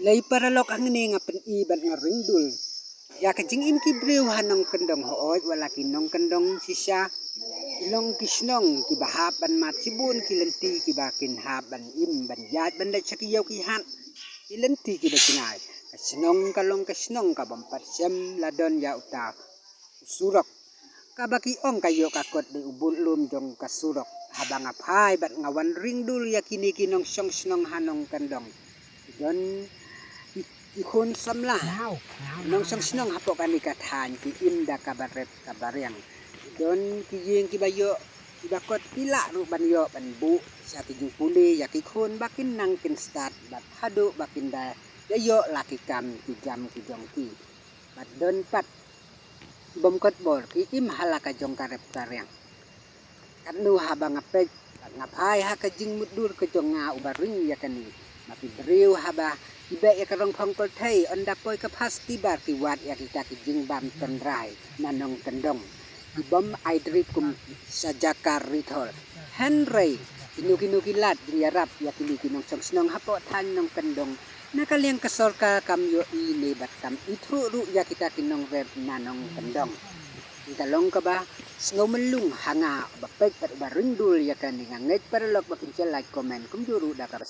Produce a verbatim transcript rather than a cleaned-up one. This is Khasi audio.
Lei paralok, hangne nga pyni bad nga ring dul ïa ka jingim ki briew ha nongkyndong. Hooid, wat la ki nongkyndong shisha ki long ki shnong kiba hap ban mad shibun ki lynti kiba kin hap ban im ban ïaid ban leit sha ki ïew ki hat, ki lynti kiba jngai. Ka shnong ka long ka shnong ka bym pat shem la don ïa uta u surok. Kaba ki ong ka ïoh ka kot dei u bun lum jong ka surok. Haba nga phai bad nga wan ring dul ïa kine ki nongshong shnong ha nongkyndong, don ki, ki khun samla nongshong shnong hapoh kane ka thaiñ ki im da kaba rep kaba riang. Don ki ïing kiba ïoh kiba kot, ki lah ruh ban ïoh ban buh sha ki jingpule ïa ki khun ba kin nang kin stad bad haduh ba kin da ïoh la ki kam ki jam ki jong ki. Bad don pat ki bym kot bor, ki im ha la ka jong ka rep ka riang. Katno haba nga peit bad nga phai ha ka jingmutdur ka jong nga uba ring ïa kane, ma ki briew haba ki beh ïa ka rong phong kol thei, ynda poi ka phas tibar ki wad ïa kita ki jingbam tynrai na nongkyndong. Ki bym ai dri kum sha jaka rithor. Hynrei kino kino ki lad jingïarap ïa kine ki nongshong shnong hapoh thaiñ nongkyndong, na ka liang ka sorkar kam ïohi ne bad kam ithuh ruh ïa kita ki nongrep na nongkyndong. Ka long kaba sngewmyllung ha nga uba peit bad uba ring dul ïa kane. Nga ngeit paralok ba kin share, like, comment kumjuh ruh da kaba